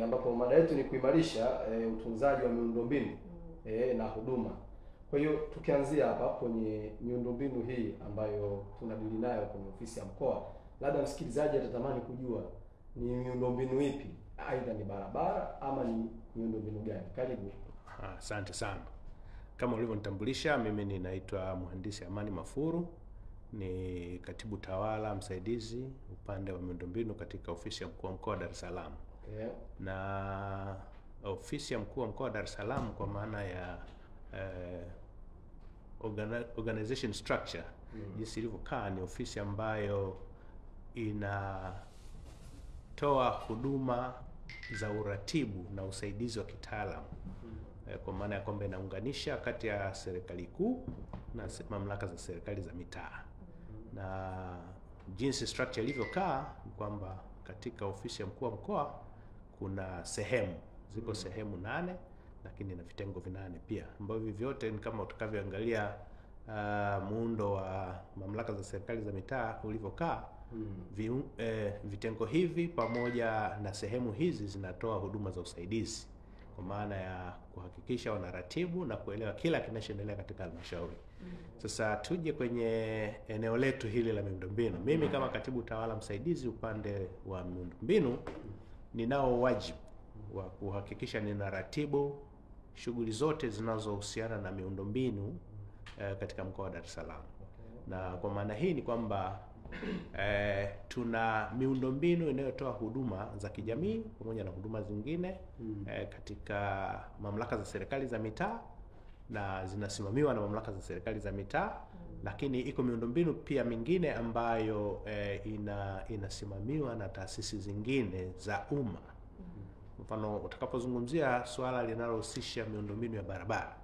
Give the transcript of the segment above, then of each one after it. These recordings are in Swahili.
Ambapo mada yetu ni kuimarisha utunzaji wa miundombinu na huduma. Kwa hiyo tukianzia hapa kwenye miundombinu hii ambayo tunadili nayo kwenye ofisi ya mkoa, labda msikilizaji atatamani kujua ni miundombinu ipi, aidha ni barabara ama ni miundombinu gani? Karibu. Asante sana. Kama ulivyonitambulisha, mimi ninaitwa Mhandisi Amani Mafuru, ni katibu tawala msaidizi upande wa miundombinu katika ofisi ya mkuu wa mkoa wa Dar es Salaam. Okay. Na ofisi ya mkuu wa mkoa wa Dar es Salaam kwa maana ya organization structure, jinsi ilivyokaa, ni ofisi ambayo inatoa huduma za uratibu na usaidizi wa kitaalamu. Kwa maana ya kwamba inaunganisha kati ya serikali kuu na mamlaka za serikali za mitaa. Na jinsi structure ilivyokaa ni kwamba katika ofisi ya mkuu wa mkoa kuna sehemu, ziko sehemu 8, lakini na vitengo 8 pia, ambavyo vyote ni kama utakavyoangalia muundo wa mamlaka za serikali za mitaa ulivyokaa. Vitengo hivi pamoja na sehemu hizi zinatoa huduma za usaidizi kwa maana ya kuhakikisha wanaratibu na kuelewa kila kinachoendelea katika halmashauri. Sasa tuje kwenye eneo letu hili la miundombinu. Mimi kama katibu tawala msaidizi upande wa miundombinu ninao wajibu wa kuhakikisha ninaratibu shughuli zote zinazohusiana na miundombinu katika mkoa wa Dar es Salaam. Na kwa maana hii ni kwamba tuna miundombinu inayotoa huduma za kijamii pamoja na huduma zingine katika mamlaka za serikali za mitaa na zinasimamiwa na mamlaka za serikali za mitaa. Lakini iko miundombinu pia mingine ambayo inasimamiwa na taasisi zingine za umma. Mfano, utakapozungumzia swala linalohusisha miundombinu ya barabara,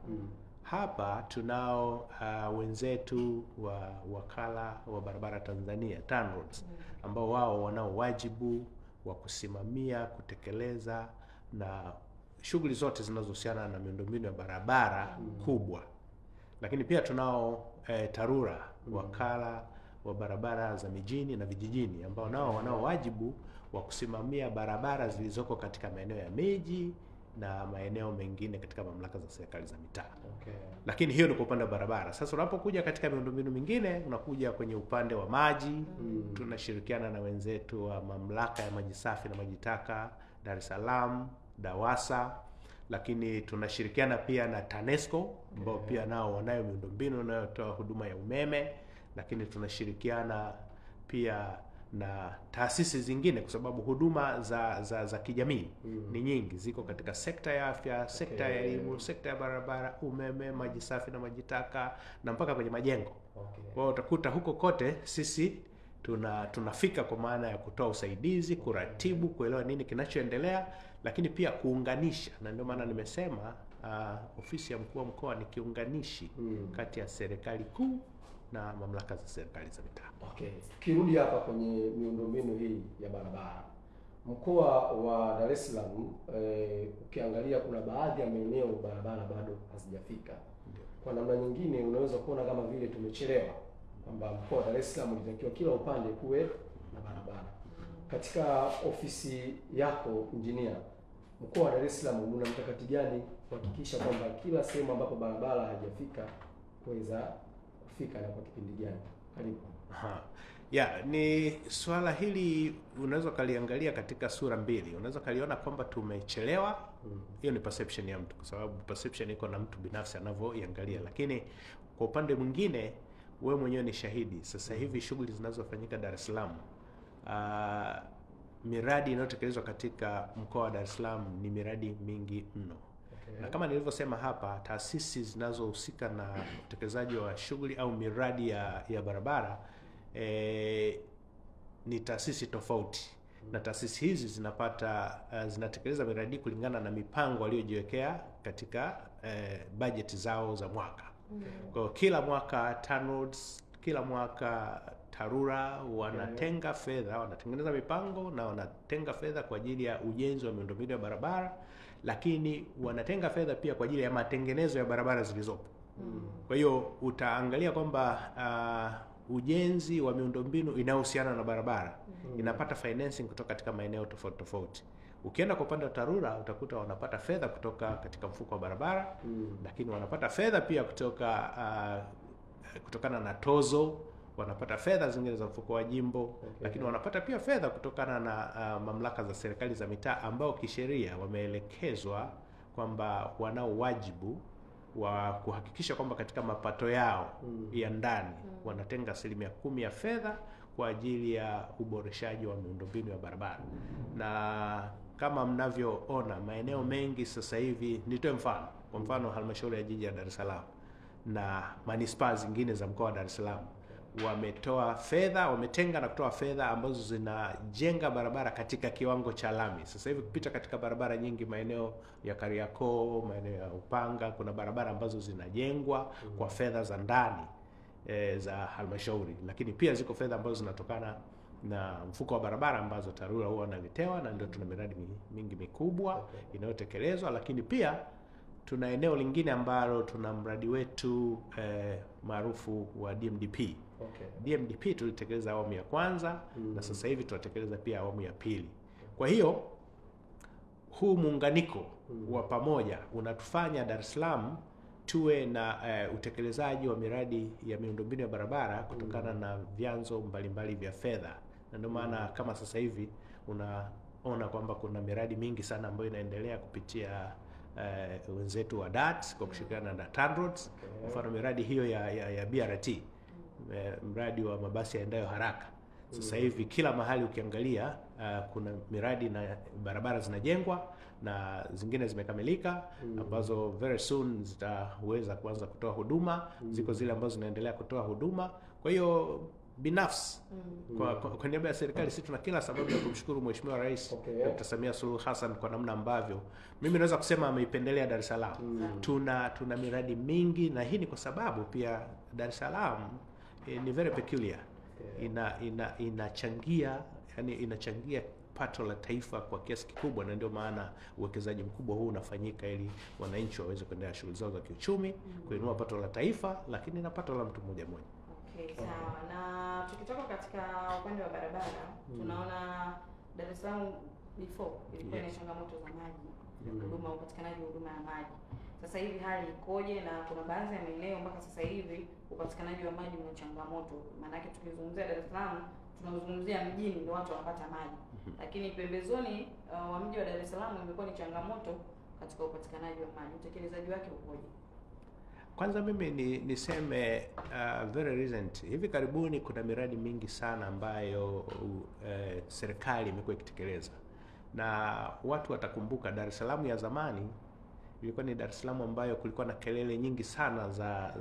hapa tunao wenzetu wa wakala wa barabara Tanzania, TANROADS, ambao wao wanao wajibu wa kusimamia, kutekeleza na shughuli zote zinazohusiana na miundombinu ya barabara kubwa. Lakini pia tunao TARURA, wakala wa barabara za mijini na vijijini, ambao nao wanao wajibu wa kusimamia barabara zilizoko katika maeneo ya miji na maeneo mengine katika mamlaka za serikali za mitaa. Okay. Lakini hiyo ni kwa upande wa barabara. Sasa unapokuja katika miundombinu mingine, unakuja kwenye upande wa maji. Tunashirikiana na wenzetu wa mamlaka ya maji safi na maji taka Dar es Salaam, DAWASA, lakini tunashirikiana pia na TANESCO ambao pia nao wanayo miundombinu inayotoa huduma ya umeme, lakini tunashirikiana pia na taasisi zingine kwa sababu huduma za kijamii ni nyingi, ziko katika sekta ya afya, sekta ya elimu, sekta ya barabara, umeme, maji safi na maji taka, na mpaka kwenye majengo. Kwa hiyo utakuta huko kote sisi tunafika kwa maana ya kutoa usaidizi, kuratibu, kuelewa nini kinachoendelea, lakini pia kuunganisha. Na ndio maana nimesema ofisi ya mkuu wa mkoa ni kiunganishi kati ya serikali kuu na mamlaka za serikali za mitaa. Okay. Tukirudi hapa kwenye miundombinu hii ya barabara, mkoa wa Dar es Salaam ukiangalia kuna baadhi ya maeneo barabara bado hazijafika. Kwa namna nyingine unaweza kuona kama vile tumechelewa, kwamba mkoa wa Dar es Salaam ulitakiwa kila upande kuwe na barabara. Katika ofisi yako injinia, mkoa wa Dar es Salaam una mkakati gani kuhakikisha kwamba kila sehemu ambapo barabara haijafika kuweza kufika na kwa kipindi gani? Karibu. Ni swala hili unaweza kaliangalia katika sura mbili. Unaweza kaliona kwamba tumechelewa. Hiyo ni perception ya mtu, kwa sababu perception iko na mtu binafsi anavyoiangalia. Lakini kwa upande mwingine wewe mwenyewe ni shahidi. Sasa hivi shughuli zinazofanyika Dar es Salaam, miradi inayotekelezwa katika mkoa wa Dar es Salaam ni miradi mingi mno. Na kama nilivyosema hapa, taasisi zinazohusika na utekelezaji wa shughuli au miradi ya barabara ni taasisi tofauti. Na taasisi hizi zinatekeleza miradi kulingana na mipango waliojiwekea katika budget zao za mwaka. Kwa kila mwaka TANROADS, kila mwaka TARURA wanatenga fedha, wanatengeneza mipango na wanatenga fedha kwa ajili ya ujenzi wa miundombinu ya barabara, lakini wanatenga fedha pia kwa ajili ya matengenezo ya barabara zilizopo. Kwa hiyo utaangalia kwamba ujenzi wa miundombinu inayohusiana na barabara inapata financing kutoka katika maeneo tofauti tofauti. Ukienda kwa upande wa TARURA utakuta wanapata fedha kutoka katika mfuko wa barabara, lakini wanapata fedha pia kutoka kutokana na tozo, wanapata fedha zingine za mfuko wa jimbo, lakini wanapata pia fedha kutokana na mamlaka za serikali za mitaa ambao kisheria wameelekezwa kwamba wanao wajibu wa kuhakikisha kwamba katika mapato yao ya ndani wanatenga 10% ya fedha kwa ajili ya uboreshaji wa miundombinu ya barabara. Na kama mnavyoona maeneo mengi sasa hivi, nitoe mfano, kwa mfano halmashauri ya jiji ya Dar es Salaam na manispaa zingine za mkoa wa Dar es Salaam wametoa fedha, wametenga na kutoa fedha ambazo zinajenga barabara katika kiwango cha lami. Sasa hivi kupita katika barabara nyingi maeneo ya Kariakoo, maeneo ya Upanga, kuna barabara ambazo zinajengwa kwa fedha za ndani za halmashauri, lakini pia ziko fedha ambazo zinatokana na mfuko wa barabara ambazo TARURA huwa wanaletewa, na ndio tuna miradi mingi mikubwa inayotekelezwa. Lakini pia tuna eneo lingine ambalo tuna mradi wetu maarufu wa DMDP. DMDP tulitekeleza awamu ya kwanza na sasa hivi tunatekeleza pia awamu ya pili. Kwa hiyo huu muunganiko wa pamoja unatufanya Dar es Salaam tuwe na utekelezaji wa miradi ya miundombinu ya barabara kutokana na vyanzo mbalimbali vya fedha. Na ndio maana kama sasa hivi unaona kwamba kuna miradi mingi sana ambayo inaendelea kupitia wenzetu wa DART kwa kushirikiana na TANROADS. Mfano miradi hiyo ya BRT, mradi wa mabasi yaendayo haraka. Sasa hivi kila mahali ukiangalia kuna miradi na barabara zinajengwa na zingine zimekamilika ambazo very soon zitaweza kuanza kutoa huduma. Ziko zile ambazo zinaendelea kutoa huduma. Kwa hiyo binafsi kwa niaba ya serikali sisi tuna kila sababu ya kumshukuru Mheshimiwa Rais Dr. Samia Suluhu Hassan kwa namna ambavyo mimi naweza kusema ameipendelea Dar es Salaam. Tuna miradi mingi, na hii ni kwa sababu pia Dar es Salaam ni very peculiar. Inachangia, yani inachangia pato la taifa kwa kiasi kikubwa, na ndio maana uwekezaji mkubwa huu unafanyika ili wananchi waweze kuendelea shughuli zao za kiuchumi, kuinua pato la taifa lakini na pato la mtu mmoja mmoja. Sawa. Na tukitoka katika upande wa barabara, tunaona Dar es Salaam before ilikuwa na changamoto za maji, huduma, upatikanaji wa huduma ya maji. Sasa hivi hali ikoje? Na kuna baadhi ya maeneo mpaka sasa hivi upatikanaji wa maji una changamoto. Maana yake tukizungumzia Dar es Salaam tunazungumzia mjini ndio watu wanapata maji, lakini pembezoni wa mji wa Dar es Salaam imekuwa ni changamoto katika upatikanaji wa maji. Utekelezaji wake ukoje? Kwanza mimi niseme very recent, hivi karibuni kuna miradi mingi sana ambayo serikali imekuwa ikitekeleza. Na watu watakumbuka Dar es Salaam ya zamani ilikuwa ni Dar es Salaam ambayo kulikuwa na kelele nyingi sana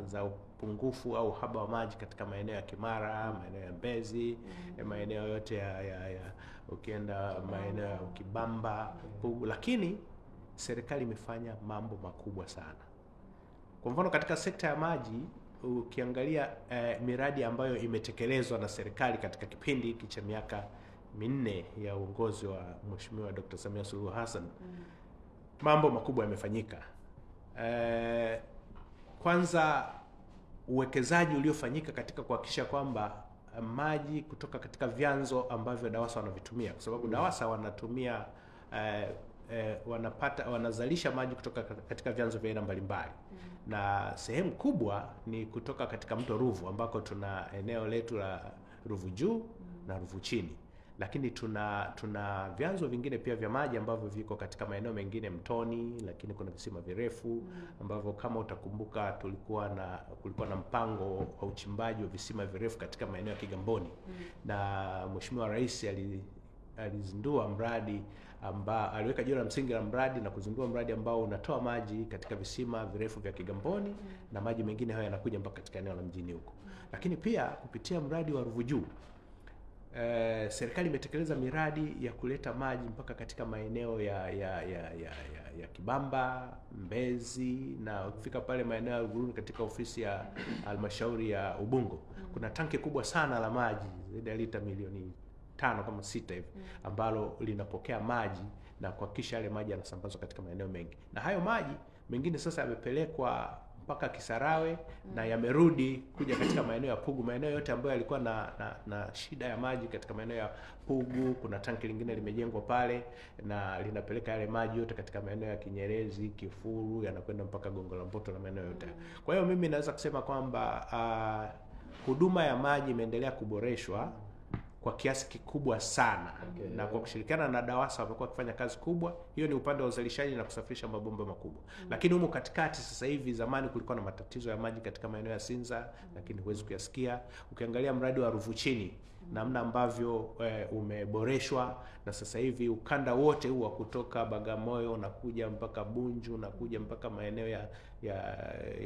za upungufu au uhaba wa maji katika maeneo ya Kimara, maeneo ya Mbezi, maeneo yote ya ukienda maeneo ya Kibamba, Pugu. Lakini serikali imefanya mambo makubwa sana. Kwa mfano katika sekta ya maji ukiangalia miradi ambayo imetekelezwa na serikali katika kipindi hiki cha miaka 4 ya uongozi wa Mheshimiwa Dr. Samia Suluhu Hassan, mambo makubwa yamefanyika. Kwanza uwekezaji uliofanyika katika kuhakikisha kwamba maji kutoka katika vyanzo ambavyo DAWASA wanavitumia, kwa sababu DAWASA wanatumia wanazalisha maji kutoka katika vyanzo vya aina mbalimbali. Na sehemu kubwa ni kutoka katika mto Ruvu ambako tuna eneo letu la Ruvu juu na Ruvu chini. Lakini tuna vyanzo vingine pia vya maji ambavyo viko katika maeneo mengine mtoni, lakini kuna visima virefu ambavyo kama utakumbuka kulikuwa na mpango wa uchimbaji wa visima virefu katika maeneo ya Kigamboni. Na Mheshimiwa Rais alizindua mradi ambao aliweka jiwe la msingi la mradi na kuzindua mradi ambao unatoa maji katika visima virefu vya Kigamboni na maji mengine hayo yanakuja mpaka katika eneo la mjini huko. Lakini pia kupitia mradi wa Ruvu juu, serikali imetekeleza miradi ya kuleta maji mpaka katika maeneo ya Kibamba, Mbezi, na ukifika pale maeneo ya Uguruni katika ofisi ya halmashauri ya Ubungo kuna tanki kubwa sana la maji zaidi ya lita milioni 5 kama 6 hivi ambalo linapokea maji na kuhakikisha yale maji yanasambazwa katika maeneo mengi. Na hayo maji mengine sasa yamepelekwa mpaka Kisarawe na yamerudi kuja katika maeneo ya Pugu, maeneo yote ambayo yalikuwa na shida ya maji katika maeneo ya Pugu. Kuna tanki lingine limejengwa pale na linapeleka yale maji yote katika maeneo ya Kinyerezi, Kifuru, yanakwenda mpaka Gongo la Mboto na maeneo yote. Kwa hiyo mimi naweza kusema kwamba huduma ya maji imeendelea kuboreshwa kwa kiasi kikubwa sana. Na kwa kushirikiana na DAWASA wamekuwa wakifanya kazi kubwa. Hiyo ni upande wa uzalishaji na kusafirisha mabomba makubwa. Lakini humu katikati sasa hivi, zamani kulikuwa na matatizo ya maji katika maeneo ya Sinza, lakini huwezi kuyasikia. Ukiangalia mradi wa Ruvu Chini, namna ambavyo umeboreshwa, na sasa hivi ukanda wote huu wa kutoka Bagamoyo unakuja mpaka Bunju, unakuja mpaka maeneo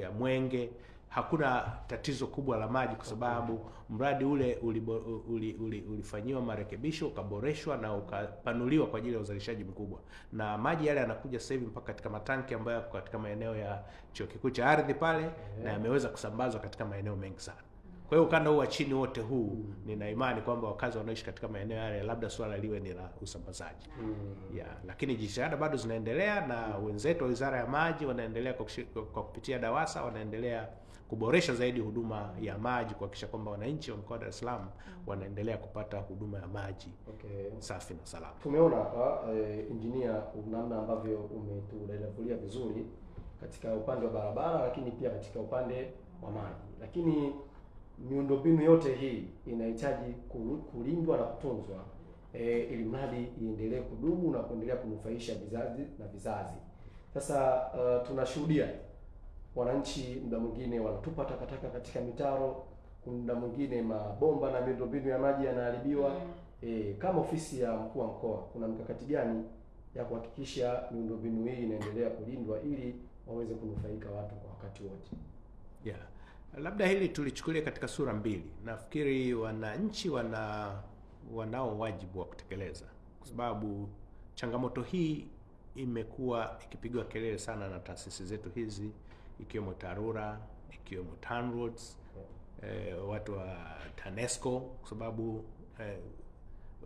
ya Mwenge, hakuna tatizo kubwa la maji kwa sababu mradi ule ulifanyiwa marekebisho, ukaboreshwa na ukapanuliwa kwa ajili ya uzalishaji mkubwa. Na maji yale yanakuja sasa hivi mpaka katika matanki ambayo yako katika maeneo ya Chuo Kikuu cha Ardhi pale, na yameweza kusambazwa katika maeneo mengi sana. Kwa hiyo ukanda huu wa chini wote huu, nina imani kwamba wakazi wanaoishi katika maeneo yale, labda swala liwe ni la usambazaji. Lakini jitihada bado zinaendelea, na wenzetu wa Wizara ya Maji wanaendelea kwa kupitia DAWASA wanaendelea kuboresha zaidi huduma ya maji, kuhakikisha kwamba wananchi wa mkoa wa Dar es Salaam wanaendelea kupata huduma ya maji safi na salama. Tumeona hapa engineer, namna ambavyo umetuelezea vizuri katika upande wa barabara, lakini pia katika upande wa maji. Lakini miundombinu yote hii inahitaji kulindwa na kutunzwa ili mradi iendelee kudumu na kuendelea kunufaisha vizazi na vizazi. Sasa tunashuhudia wananchi muda mwingine wanatupa takataka katika mitaro, muda mwingine mabomba na miundombinu ya maji yanaharibiwa. Kama ofisi ya mkuu wa mkoa, kuna mikakati gani ya kuhakikisha miundombinu hii inaendelea kulindwa ili waweze kunufaika watu kwa wakati wote? Labda hili tulichukulia katika sura mbili. Nafikiri wananchi wanao wajibu wa kutekeleza, kwa sababu changamoto hii imekuwa ikipigwa kelele sana na taasisi zetu hizi, ikiwemo TARURA, ikiwemo TANROADS, watu wa TANESCO, kwa sababu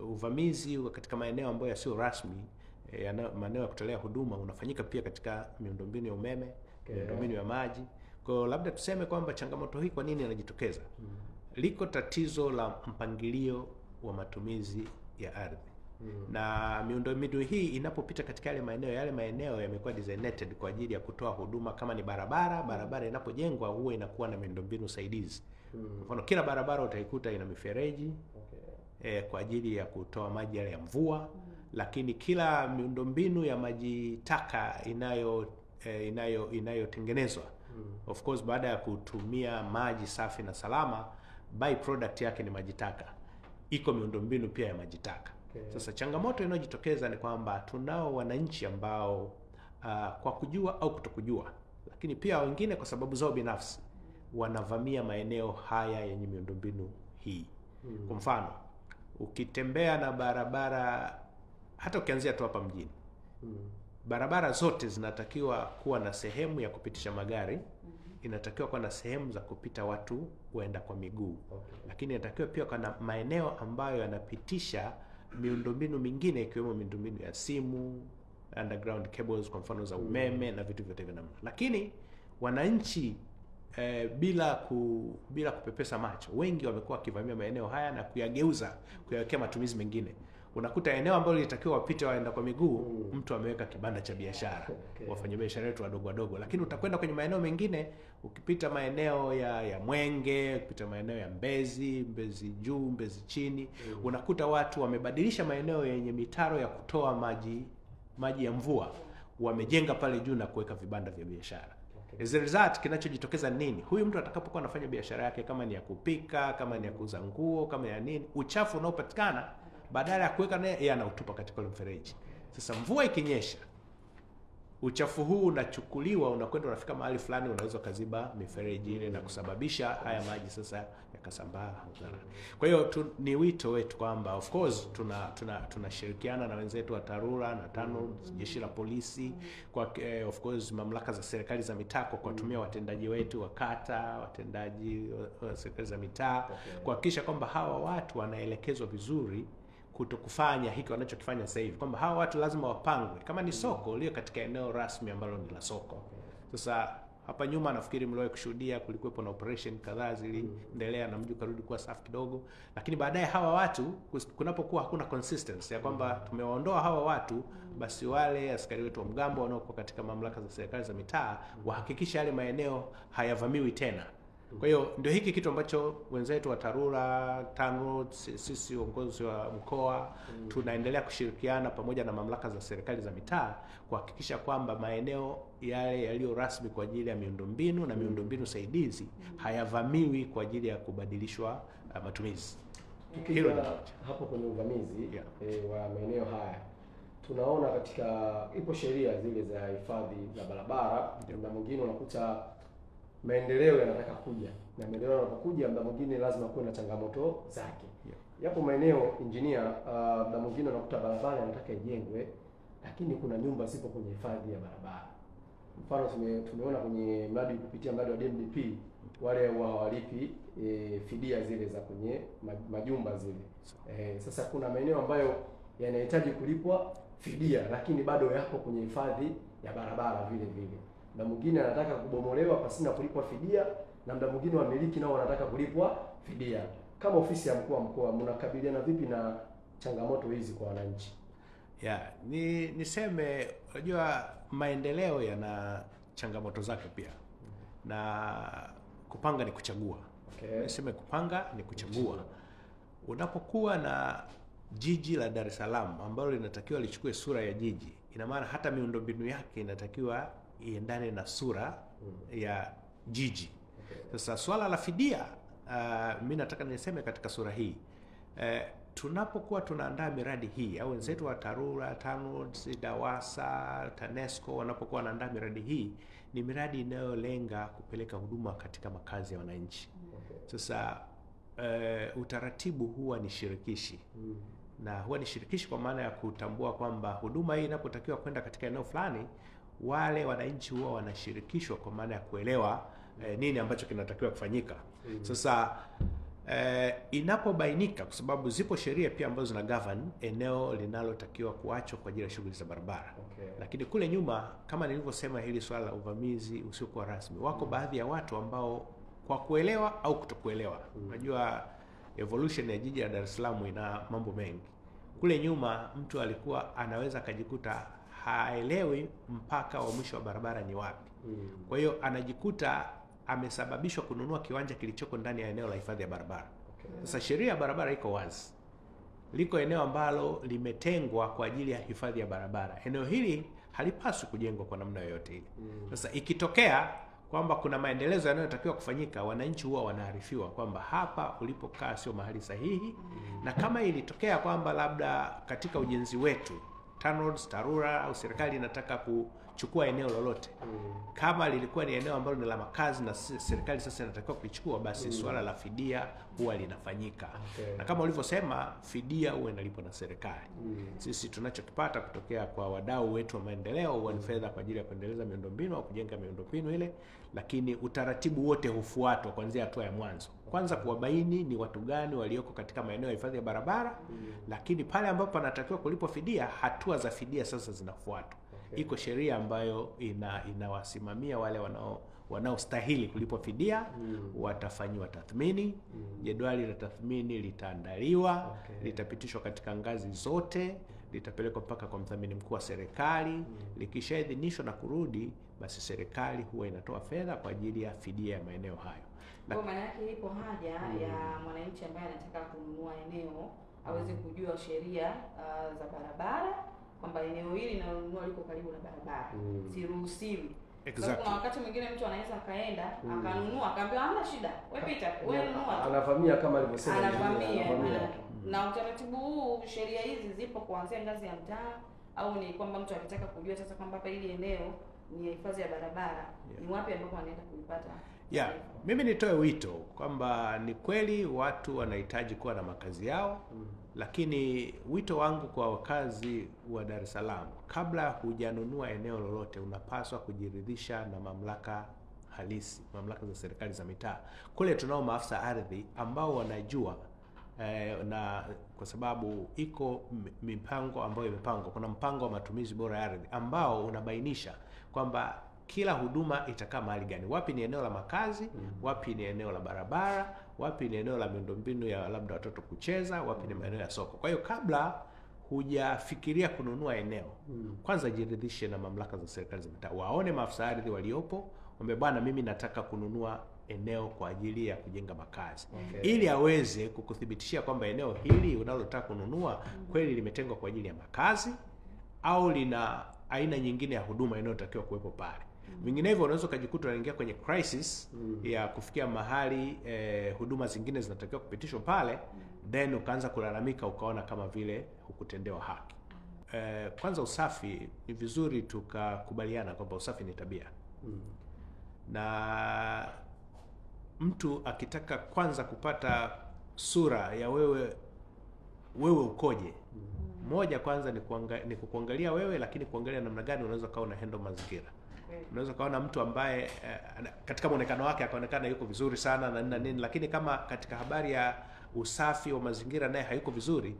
uvamizi katika maeneo ambayo yasiyo rasmi, maeneo ya kutolea huduma, unafanyika pia katika miundombinu ya umeme, miundombinu ya maji. Kwa labda tuseme kwamba changamoto hii kwa nini inajitokeza? Liko tatizo la mpangilio wa matumizi ya ardhi. Na miundombinu hii inapopita katika yale maeneo yamekuwa designated kwa ajili ya kutoa huduma. Kama ni barabara inapojengwa huwa inakuwa na miundombinu saidizi. Kwa mfano kila barabara utaikuta ina mifereji kwa ajili ya kutoa maji yale ya mvua, lakini kila miundombinu ya maji taka inayotengenezwa of course baada ya kutumia maji safi na salama, by product yake ni maji taka. Iko miundombinu pia ya maji taka. Sasa changamoto inayojitokeza ni kwamba tunao wananchi ambao kwa kujua au kutokujua, lakini pia wengine kwa sababu zao binafsi, wanavamia maeneo haya yenye miundombinu hii. Kwa mfano, ukitembea na barabara, hata ukianzia tu hapa mjini, barabara zote zinatakiwa kuwa na sehemu ya kupitisha magari, inatakiwa kuwa na sehemu za kupita watu waenda kwa miguu. Lakini inatakiwa pia kuwa na maeneo ambayo yanapitisha miundombinu mingine, ikiwemo miundombinu ya simu, underground cables kwa mfano za umeme na vitu vyote vya namna. Lakini wananchi bila kupepesa macho, wengi wamekuwa wakivamia maeneo haya na kuyageuza, kuyawekea matumizi mengine. Unakuta eneo ambalo lilitakiwa wapite waenda kwa miguu, mtu ameweka kibanda cha biashara, wafanyabiashara wetu wadogo wadogo. Lakini utakwenda kwenye maeneo mengine, ukipita maeneo ya Mwenge, ukipita maeneo ya Mbezi, Mbezi juu, Mbezi chini, unakuta watu wamebadilisha maeneo yenye mitaro ya kutoa maji ya mvua, wamejenga pale juu na kuweka vibanda vya biashara. As a result, kinachojitokeza nini? Huyu mtu atakapokuwa anafanya biashara yake, kama ni ya kupika, kama ni ya kuuza nguo, kama ya nini, uchafu unaopatikana badala ya kuweka naye yeye anautupa katika ule mfereji. Sasa mvua ikinyesha, uchafu huu unachukuliwa, unakwenda unafika mahali fulani, unaweza kuziba mifereji ile na kusababisha haya maji sasa yakasambaa hadharani. Kwa hiyo ni wito wetu kwamba of course tunashirikiana na wenzetu wa TARURA na TANROADS, jeshi la polisi, kwa of course mamlaka za serikali za mitaa kwa kutumia watendaji wetu wa kata, watendaji wa serikali za mitaa, kuhakikisha kwamba hawa watu wanaelekezwa vizuri kutokufanya hiki wanachokifanya sasa hivi, kwamba hawa watu lazima wapangwe. Kama ni soko liwe katika eneo rasmi ambalo ni la soko. Sasa Hapa nyuma nafikiri mliwahi kushuhudia kulikuwepo na operation kadhaa ziliendelea na mji ukarudi kuwa safi kidogo, lakini baadaye hawa watu kunapokuwa hakuna consistency ya kwamba tumewaondoa hawa watu, basi wale askari wetu wa mgambo wanaokuwa katika mamlaka za serikali za mitaa wahakikisha yale maeneo hayavamiwi tena. Kwa hiyo ndio hiki kitu ambacho wenzetu wa TARURA, TANROADS, sisi uongozi wa mkoa tunaendelea kushirikiana pamoja na mamlaka za serikali za mitaa kuhakikisha kwamba maeneo yale yaliyo rasmi kwa ajili ya miundombinu na miundombinu saidizi hayavamiwi kwa ajili ya kubadilishwa matumizi. Tukija hapo kwenye uvamizi wa maeneo haya, tunaona katika ipo sheria zile za hifadhi za barabara, na mwingine unakuta maendeleo yanataka kuja, na maendeleo yanapokuja muda mwingine lazima kuwe na changamoto zake. Yapo maeneo engineer, muda mwingine unakuta barabara inataka ijengwe, lakini kuna nyumba zipo kwenye hifadhi ya barabara. Mfano tumeona kwenye mradi kupitia mradi wa DMDP wale hawalipi fidia zile za kwenye majumba zile. Sasa kuna maeneo ambayo yanahitaji kulipwa fidia lakini bado yako kwenye hifadhi ya barabara vile vile. Na mwingine anataka kubomolewa pasina kulipwa fidia, na muda mwingine wamiliki nao wanataka kulipwa fidia. Kama ofisi ya mkuu wa mkoa mnakabiliana vipi na changamoto hizi kwa wananchi? Niseme unajua maendeleo yana changamoto zake pia. Na kupanga ni kuchagua. Niseme kupanga ni kuchagua. Unapokuwa na jiji la Dar es Salaam ambalo linatakiwa lichukue sura ya jiji, ina maana hata miundombinu yake inatakiwa iendane na sura ya jiji. Sasa swala la fidia, mimi nataka niseme katika sura hii, tunapokuwa tunaandaa miradi hii au wenzetu wa TARURA, TANROADS, DAWASA, TANESCO wanapokuwa wanaandaa miradi hii, ni miradi inayolenga kupeleka huduma katika makazi ya wananchi. Sasa utaratibu huwa ni shirikishi. Na huwa ni shirikishi kwa maana ya kutambua kwamba huduma hii inapotakiwa kwenda katika eneo fulani, wale wananchi huwa wanashirikishwa kwa maana ya kuelewa nini ambacho kinatakiwa kufanyika. Sasa inapobainika, kwa sababu zipo sheria pia ambazo zina govern eneo linalotakiwa kuachwa kwa ajili ya shughuli za barabara. Lakini kule nyuma kama nilivyosema, hili swala la uvamizi usiokuwa rasmi, wako baadhi ya watu ambao kwa kuelewa au kutokuelewa. Unajua evolution ya jiji la Dar es Salaam ina mambo mengi. Kule nyuma mtu alikuwa anaweza akajikuta haelewi mpaka wa mwisho wa barabara ni wapi. Kwa hiyo anajikuta amesababishwa kununua kiwanja kilichoko ndani ya eneo la hifadhi ya barabara. Sasa sheria ya barabara iko wazi. Liko eneo ambalo limetengwa kwa ajili ya hifadhi ya barabara. Eneo hili halipaswi kujengwa kwa namna yoyote ile. Sasa ikitokea kwamba kuna maendelezo yanayotakiwa kufanyika, wananchi huwa wanaarifiwa kwamba hapa ulipokaa sio mahali sahihi. Na kama ilitokea kwamba labda katika ujenzi wetu TANROADS, TARURA au serikali inataka kuchukua eneo lolote, kama lilikuwa ni eneo ambalo ni la makazi na serikali sasa inatakiwa kulichukua, basi swala la fidia huwa linafanyika. Na kama ulivyosema, fidia huwa inalipwa na serikali. Sisi tunachokipata kutokea kwa wadau wetu wa maendeleo huwa ni fedha kwa ajili ya kuendeleza miundombinu au kujenga miundombinu ile, lakini utaratibu wote hufuatwa kuanzia hatua ya mwanzo. Kwanza kuwabaini ni watu gani walioko katika maeneo ya hifadhi ya barabara, lakini pale ambapo panatakiwa kulipwa fidia, hatua za fidia sasa zinafuatwa. Iko sheria ambayo inawasimamia wale wanaostahili kulipwa fidia, watafanywa tathmini, jedwali la tathmini litaandaliwa, litapitishwa katika ngazi zote, litapelekwa mpaka kwa mdhamini mkuu wa serikali. Likishaidhinishwa na kurudi, basi serikali huwa inatoa fedha kwa ajili ya fidia ya maeneo hayo. Kwa maana yake ipo haja ya mwananchi ambaye anataka kununua eneo aweze kujua sheria za barabara, kwamba eneo hili linalonunua liko karibu na barabara, siruhusiwi. Exactly. Kuna wakati mwingine mtu anaweza akaenda akanunua akaambiwa hamna shida, wewe pita, wewe nunua. Anavamia kama alivyosema. Anavamia. Na utaratibu huu, sheria hizi zipo kuanzia ngazi ya mtaa, au ni kwamba mtu akitaka kujua sasa kwamba hapa hili eneo ni hifadhi ya barabara, ni wapi ambapo anaenda kuipata? Mimi nitoe wito kwamba ni kweli watu wanahitaji kuwa na makazi yao, lakini wito wangu kwa wakazi wa Dar es Salaam, kabla hujanunua eneo lolote unapaswa kujiridhisha na mamlaka halisi, mamlaka za serikali za mitaa. Kule tunao maafisa ardhi ambao wanajua, na kwa sababu iko mipango ambayo imepangwa, kuna mpango wa matumizi bora ya ardhi ambao unabainisha kwamba kila huduma itakaa mahali gani, wapi ni eneo la makazi, wapi ni eneo la barabara, wapi ni eneo la miundombinu ya labda watoto kucheza, wapi ni maeneo ya soko. Kwa hiyo kabla hujafikiria kununua eneo, kwanza jiridhishe na mamlaka za serikali za mitaa, waone maafisa ardhi waliopo, waambie bwana, mimi nataka kununua eneo kwa ajili ya kujenga makazi. Ili aweze kukuthibitishia kwamba eneo hili unalotaka kununua kweli limetengwa kwa ajili ya makazi au lina aina nyingine ya huduma inayotakiwa kuwepo pale. Vinginevyo unaweza ukajikuta unaingia kwenye crisis ya kufikia mahali huduma zingine zinatakiwa kupitishwa pale, then ukaanza kulalamika, ukaona kama vile hukutendewa haki. Kwanza usafi, ni vizuri tukakubaliana kwamba usafi ni tabia. Na mtu akitaka kwanza kupata sura ya wewe ukoje, moja kwanza ni kukuangalia wewe, lakini kuangalia namna gani unaweza kawa una handle mazingira. Unaweza kaona mtu ambaye katika muonekano wake akaonekana yuko vizuri sana na nini nini, lakini kama katika habari ya usafi wa mazingira naye hayuko vizuri,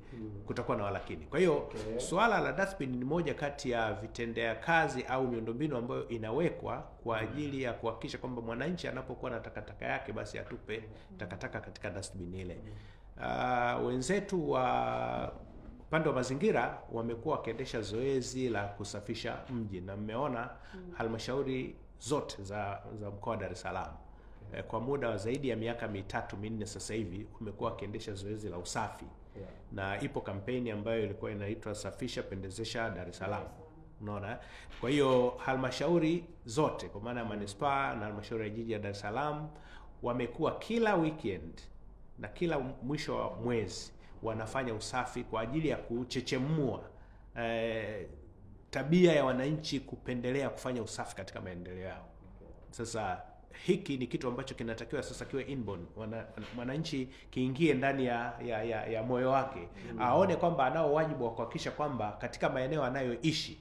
kutakuwa na walakini. Kwa hiyo suala la dustbin ni moja kati ya vitendea kazi au miundombinu ambayo inawekwa kwa ajili ya kuhakikisha kwamba mwananchi anapokuwa na takataka yake basi atupe takataka katika dustbin ile. Wenzetu wa upande wa mazingira wamekuwa wakiendesha zoezi la kusafisha mji, na mmeona halmashauri zote za mkoa wa Dar es Salaam kwa muda wa zaidi ya miaka 3-4 sasa hivi wamekuwa wakiendesha zoezi la usafi. Na ipo kampeni ambayo ilikuwa inaitwa Safisha Pendezesha Dar es Salaam. Unaona? Kwa hiyo halmashauri zote kwa maana ya manispaa na halmashauri ya jiji ya Dar es Salaam wamekuwa kila weekend na kila mwisho wa mwezi wanafanya usafi kwa ajili ya kuchechemua tabia ya wananchi kupendelea kufanya usafi katika maendeleo yao. Sasa hiki ni kitu ambacho kinatakiwa sasa kiwe inborn, mwananchi kiingie ndani ya moyo wake, aone kwamba anao wajibu wa kuhakikisha kwamba katika maeneo anayoishi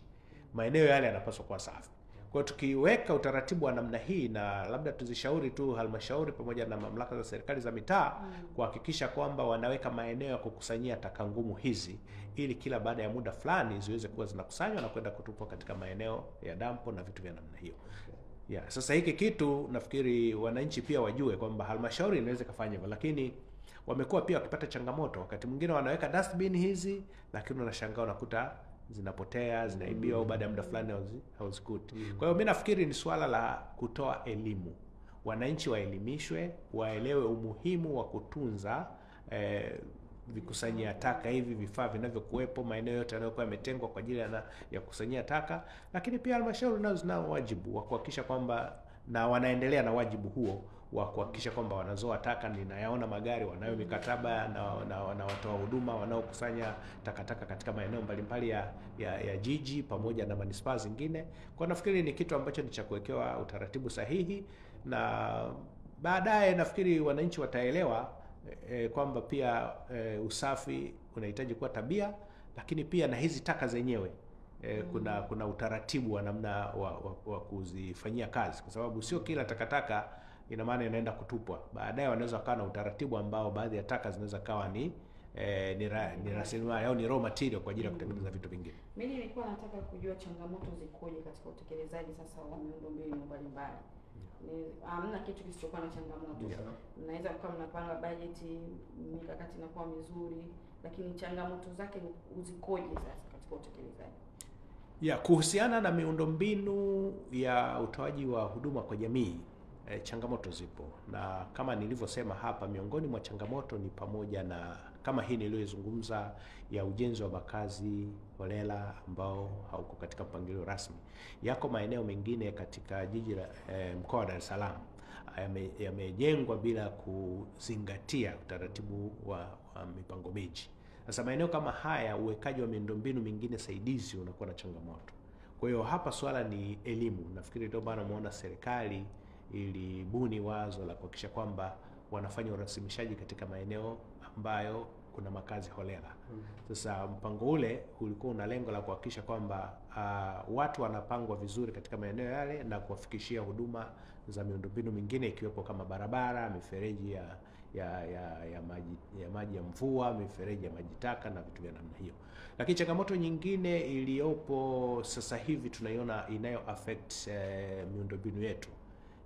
maeneo yale yanapaswa kuwa safi. Kwa hiyo tukiweka utaratibu wa namna hii, na labda tuzishauri tu halmashauri pamoja na mamlaka za serikali za mitaa kuhakikisha kwamba wanaweka maeneo ya kukusanyia taka ngumu hizi, ili kila baada ya muda fulani ziweze kuwa zinakusanywa na kwenda kutupwa katika maeneo ya dampo na vitu vya namna hiyo. Sasa hiki kitu nafikiri wananchi pia wajue kwamba halmashauri inaweza kufanya hivyo, lakini wamekuwa pia wakipata changamoto. Wakati mwingine wanaweka dustbin hizi, lakini unashangaa unakuta zinapotea, zinaibiwa, au baada ya muda fulani hauzikuti. Kwa hiyo mimi nafikiri ni swala la kutoa elimu. Wananchi waelimishwe, waelewe umuhimu wa kutunza vikusanyia taka hivi, vifaa vinavyokuwepo maeneo yote yanayokuwa yametengwa kwa ajili ya kukusanyia taka. Lakini pia halmashauri nazo zina wajibu wa kuhakikisha kwamba, na wanaendelea na wajibu huo wa kuhakikisha kwamba wanazoa taka. Ninayaona magari wanayo mikataba na watoa huduma wanaokusanya takataka katika maeneo mbalimbali ya jiji pamoja na manispaa zingine. Kwa nafikiri ni kitu ambacho ni cha kuwekewa utaratibu sahihi, na baadaye nafikiri wananchi wataelewa kwamba pia usafi unahitaji kuwa tabia, lakini pia na hizi taka zenyewe kuna utaratibu wa namna wa kuzifanyia kazi, kwa sababu sio kila takataka ina maana inaenda kutupwa. Baadaye wanaweza kuwa na utaratibu ambao baadhi ya taka zinaweza kawa ni rasilimali au ni raw material kwa ajili ya kutengeneza vitu vingine. Mimi nilikuwa nataka kujua changamoto zikoje katika utekelezaji sasa wa miundombinu mbalimbali. Hamna kitu kisichokuwa na changamoto. Mnaweza kuwa mnapanga bajeti, mikakati inakuwa mizuri, lakini changamoto zake zikoje sasa katika utekelezaji? Kuhusiana na miundombinu ya utoaji wa huduma kwa jamii, changamoto zipo, na kama nilivyosema hapa, miongoni mwa changamoto ni pamoja na kama hii niliyozungumza ya ujenzi wa makazi holela ambao hauko katika mpangilio rasmi. Yako maeneo mengine katika jiji la mkoa wa Dar es Salaam yamejengwa bila kuzingatia utaratibu wa mipango miji. Sasa maeneo kama haya, uwekaji wa miundombinu mingine saidizi unakuwa na changamoto. Kwa hiyo hapa swala ni elimu. Nafikiri ndio maana muona serikali ilibuni wazo la kuhakikisha kwamba wanafanya urasimishaji katika maeneo ambayo kuna makazi holela. Sasa mpango ule ulikuwa una lengo la kuhakikisha kwamba watu wanapangwa vizuri katika maeneo yale na kuwafikishia huduma za miundombinu mingine ikiwepo kama barabara, mifereji ya maji ya maji ya mvua, mifereji ya maji taka na vitu vya namna hiyo. Lakini changamoto nyingine iliyopo sasa hivi tunaiona inayo affect miundombinu yetu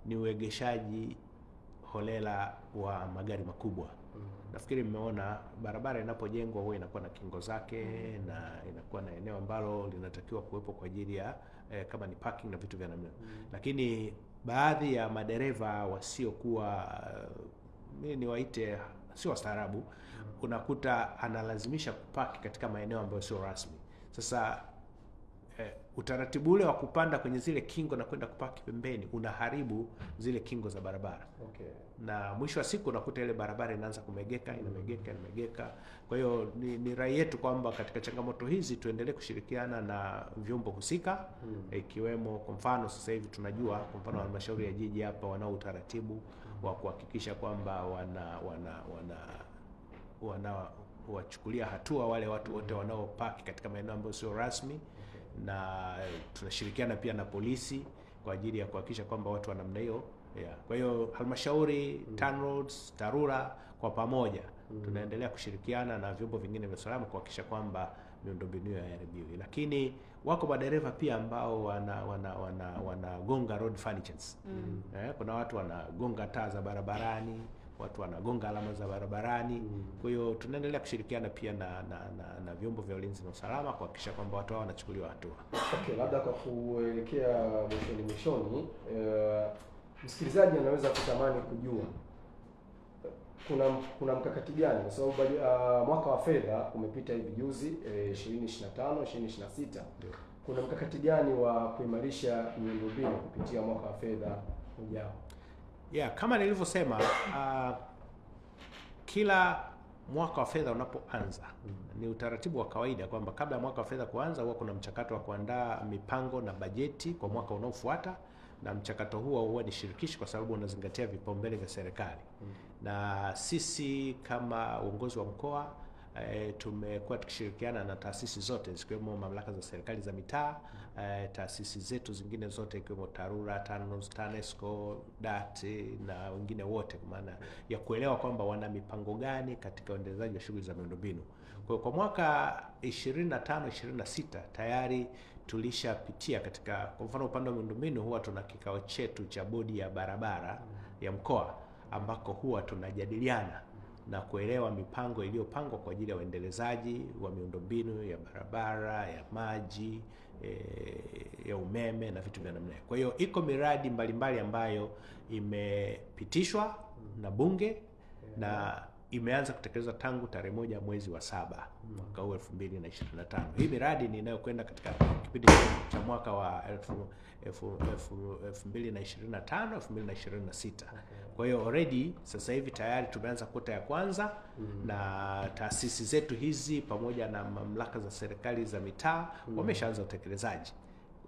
ni uegeshaji holela wa magari makubwa. Nafikiri mmeona barabara inapojengwa huwa inakuwa na kingo zake na inakuwa na eneo ambalo linatakiwa kuwepo kwa ajili ya kama ni parking na vitu vya namna. Lakini baadhi ya madereva wasiokuwa, mimi niwaite sio wastaarabu, unakuta analazimisha kupaki katika maeneo ambayo sio rasmi. Sasa utaratibu ule wa kupanda kwenye zile kingo na kwenda kupaki pembeni unaharibu zile kingo za barabara. Okay. Na mwisho wa siku unakuta ile barabara inaanza kumegeka, inamegeka, inamegeka. Kwa hiyo ni rai yetu kwamba katika changamoto hizi tuendelee kushirikiana na vyombo husika, ikiwemo kwa mfano sasa hivi tunajua kwa mfano halmashauri ya jiji hapa wanao utaratibu wa kuhakikisha kwamba wana wachukulia hatua wale watu wote wanaopaki katika maeneo ambayo sio rasmi. Na tunashirikiana pia na polisi kwa ajili ya kuhakikisha kwamba watu wa namna hiyo. Kwa hiyo halmashauri, TANROADS, TARURA kwa pamoja tunaendelea kushirikiana na vyombo vingine vya usalama kuhakikisha kwamba miundombinu haiharibiwi. Lakini wako madereva pia ambao wanagonga road furnitures. Kuna watu wanagonga taa za barabarani, watu wanagonga alama za barabarani. Kwa hiyo tunaendelea kushirikiana pia na vyombo vya ulinzi na usalama kuhakikisha kwamba watu hao wanachukuliwa hatua. Okay, labda kwa kuelekea mwishoni, msikilizaji anaweza kutamani kujua kuna mkakati gani, kwa sababu mwaka wa fedha umepita hivi juzi 2025 2026. Kuna mkakati gani wa kuimarisha miundombinu kupitia mwaka wa fedha ujao? Kama nilivyosema, kila mwaka wa fedha unapoanza ni utaratibu wa kawaida kwamba kabla ya mwaka wa fedha kuanza huwa kuna mchakato wa kuandaa mipango na bajeti kwa mwaka unaofuata, na mchakato huo huwa ni shirikishi kwa sababu unazingatia vipaumbele vya serikali. Na sisi kama uongozi wa mkoa tumekuwa tukishirikiana na taasisi zote zikiwemo mamlaka za serikali za mitaa, taasisi zetu zingine zote ikiwemo TARURA, TANROADS, TANESCO, DART na wengine wote, kwa maana ya kuelewa kwamba wana mipango gani katika uendelezaji wa shughuli za miundombinu. Kwa kwa mwaka 25 26 tayari tulishapitia katika, kwa mfano upande wa miundombinu huwa tuna kikao chetu cha bodi ya barabara ya mkoa ambako huwa tunajadiliana na kuelewa mipango iliyopangwa kwa ajili ya uendelezaji wa miundombinu ya barabara, ya maji, ya umeme na vitu vya namna hiyo. Kwa hiyo iko miradi mbalimbali ambayo imepitishwa na bunge na imeanza kutekelezwa tangu tarehe 1 mwezi wa 7 mwaka huu 2025. Hii miradi ni inayokwenda katika kipindi cha mwaka wa 2025 2026. Kwa hiyo already sasa hivi tayari tumeanza kota ya kwanza na taasisi zetu hizi pamoja na mamlaka za serikali za mitaa wameshaanza utekelezaji.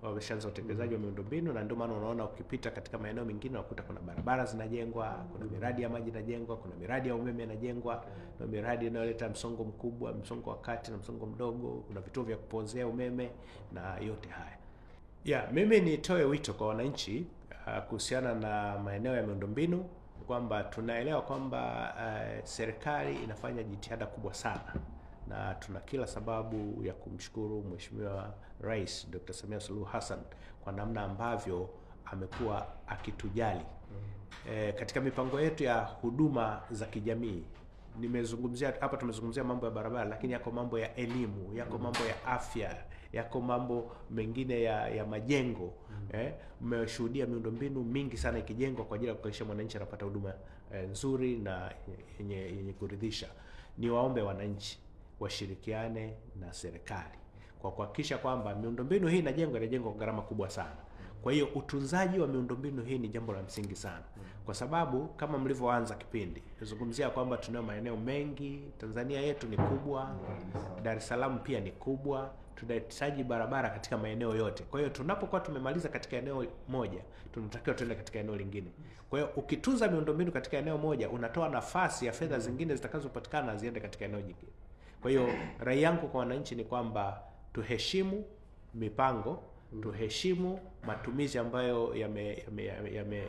Wameshaanza utekelezaji wa miundombinu, na ndio maana unaona ukipita katika maeneo mengine unakuta kuna barabara zinajengwa, kuna miradi ya maji inajengwa, kuna miradi ya umeme inajengwa, na miradi inayoleta msongo mkubwa, msongo wa kati na msongo mdogo, kuna vituo vya kupozea umeme na yote haya. Mimi nitoe wito kwa wananchi kuhusiana na maeneo ya miundombinu kwamba tunaelewa kwamba serikali inafanya jitihada kubwa sana, na tuna kila sababu ya kumshukuru Mheshimiwa Rais Dr. Samia Suluhu Hassan kwa namna ambavyo amekuwa akitujali. Katika mipango yetu ya huduma za kijamii, nimezungumzia hapa, tumezungumzia mambo ya barabara, lakini yako mambo ya elimu, yako mambo ya afya, yako mambo mengine ya majengo. Mmeshuhudia miundombinu mingi sana ikijengwa kwa ajili ya kuhakikisha mwananchi anapata huduma nzuri na yenye kuridhisha. Niwaombe wananchi washirikiane na serikali kwa kuhakikisha kwamba miundombinu hii inajengwa kwa gharama kubwa sana. Kwa hiyo utunzaji wa miundombinu hii ni jambo la msingi sana. Kwa sababu kama mlivyoanza kipindi, tuzungumzia kwamba tunayo maeneo mengi, Tanzania yetu ni kubwa, Dar es Salaam pia ni kubwa, tunahitaji barabara katika maeneo yote. Kwa hiyo tunapokuwa tumemaliza katika eneo moja, tunatakiwa tuende katika eneo lingine. Kwa hiyo ukitunza miundombinu katika eneo moja, unatoa nafasi ya fedha zingine zitakazopatikana ziende katika eneo jingine. Kwa hiyo rai yangu kwa wananchi ni kwamba tuheshimu mipango, Tuheshimu matumizi ambayo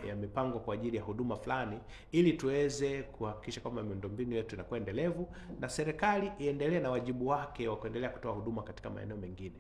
yamepangwa kwa ajili ya huduma fulani, ili tuweze kuhakikisha kwamba miundombinu yetu inakuwa endelevu na serikali iendelee na wajibu wake wa kuendelea kutoa huduma katika maeneo mengine.